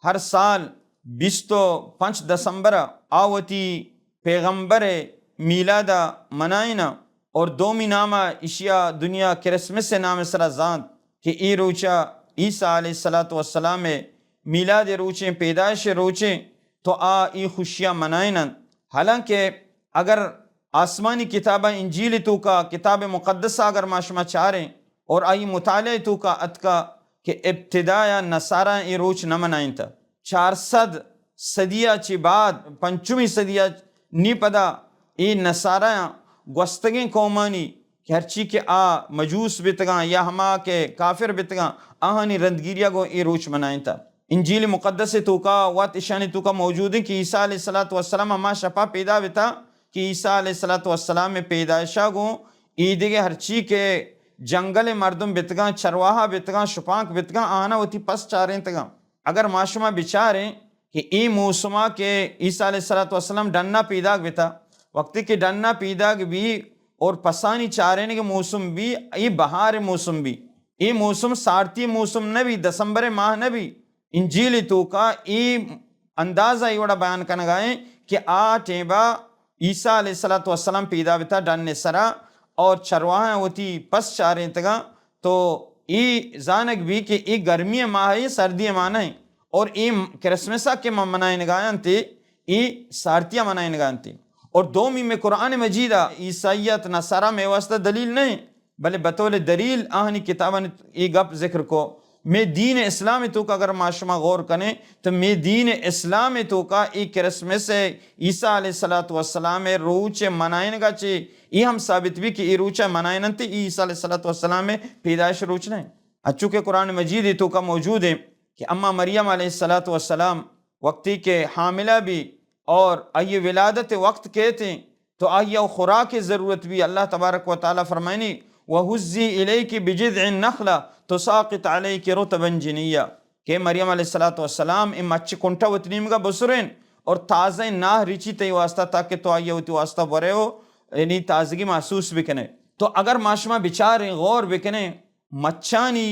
ہر سال بیست و پنچ دسمبر ءَ آ وتی پیغمبر ءِ میلاد ءَ منائیناں اور دومی نام ءَ ایشی ءَ دنیا کرسمس ءِ نام ءِ سرا زانت کہ اے روچ ءَ عیسیٰ علیہ الصلوۃ والسلام ءِ میلاد ءِ روچیں، پیدائش ءِ روچیں، تو آ اے خوشی ءَ منائیننت۔ حالانکہ اگر آسمانی کتاباں، انجیل ءِ توکا، کتاب مقدس ءَ اگر ما شما چاریں اور آئی مطالعہ ءِ توکا اتکا کہ ابتدا ءَ نصاراں اے روچ نہ منائینتا۔ چار سد صدی ءَ چہ بعد، پنچمی صدی ءَ نی پدا اے نصاراں گوستگیں قومانی کہ ہرچی کہ آ مجوس بیتگاں یا ہما کہ کافر بیتگاں، آہانی رندگیری ءَ گوں اے روچ منائینتا۔ انجیل مقدس ءِ توکا وت اشانی توکا موجود ایں کہ عیسیٰ علیہ الصلوۃ والسلام ہما شپا پیدا بیتا کہ عیسیٰ علیہ الصلوۃ والسلام ءِ پیدائشا گوں ایدگہ ہرچی کہ جنگل ءِ مردم بیتگاں، چرواہا بیتگاں، شپانک بیتگاں، آہانا وتی پس چارینتگاں۔ اگر ما شما بچاریں کہ اے موسما کہ عیسیٰ علیہ الصلوۃ والسلام ڈنا پیداگ بیتا، وقتی کہ ڈنا پیداگ بی اور پسانی چارینگ ءِ موسم بی، اے بہار ءِ موسم بی، اے موسم سارتی ءِ موسم نہ بی، دسمبر ءِ ماہ نہ بی۔ انجیل ءِ توکا اے اندازہ اے وڑا بیان کنگا ایں کہ آ ٹیمبا عیسیٰ علیہ الصلوۃ والسلام پیدا بیتا ڈن ءِ سرا اور چرواہاں وتی پس چارینتگاں، تو اے زانگ بی کہ اے گرمی ءِ ماہ ایں، سردی ءِ ماہ نہ ایں، اور اے کرسمس ءَ کہ ما منائینگا انت، اے سارتی ءَ منائینگا انت۔ اور دومی، مئے قرآن مجید ءَ عیسائیت، نصارا مئے واسطہ دلیل نہ ایں، بلے بطول دلیل آہانی کتابانی اے گپ ذکر کو۔ مئے دین اسلام ءِ توکا اگر ما شما غور کنیں تو مئے دین اسلام ءِ توکا اے کرسمس ءِ، عیسیٰ علیہ الصلوۃ والسلام ءِ روچ ءِ منائینگا چہ اے ہم ثابت بی کہ اے روچ ءَ منائیننت، اے عیسیٰ علیہ الصلوۃ والسلام ءِ پیدائش ءِ روچ نہ ایں۔ اچو کہ قرآن مجید ءِ توکا موجود ایں کہ اما مریم علیہ الصلوۃ والسلام وقتی کہ حاملہ بی اور آئی ولادت ءِ وقت کیت ایں، تو آئی ءَ خوراک ءِ ضرورت بی۔ اللہ تبارک و تعالیٰ فرمائنی، وَهُزِّي إِلَيْكِ بِجِذْعِ النَّخْلَةِ تُسَاقِطْ عَلَيْكِ رُطَبًا جَنِيًّا، کہ مریم علیہ الصلوۃ والسلام اے مچ کنٹا وتی نیمگا بسرین اور تازہ ناہ رچی تئی واسطہ، تاکہ تو آئی ءَ وتی واسطہ برے و یعنی تازگی محسوس بکنے۔ تو اگر ما شما بچاریں، غور بکنیں، مچانی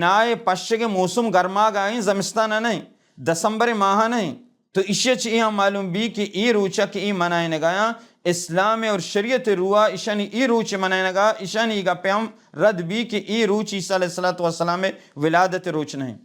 نائے پشگ ءِ موسم گرماگ ءَ ایں، زمستان ءَ نہ ایں، دسمبر ءِ ماہ ءَ نہ ایں۔ تو ایشی ءَ چہ اے ہم معلوم بی کہ اے روچ ءَ کہ اے منائینگ ءَ آں، اسلام ءِ اور شریعت ءِ روح ءَ ایشانی اے روچ ءِ منائینگ ءَ ایشانی اے گپ ءَ ہم رد بی کہ اے روچ عیسیٰ علیہ الصلوۃ والسلام ءِ ولادت ءِ روچ نہ ایں۔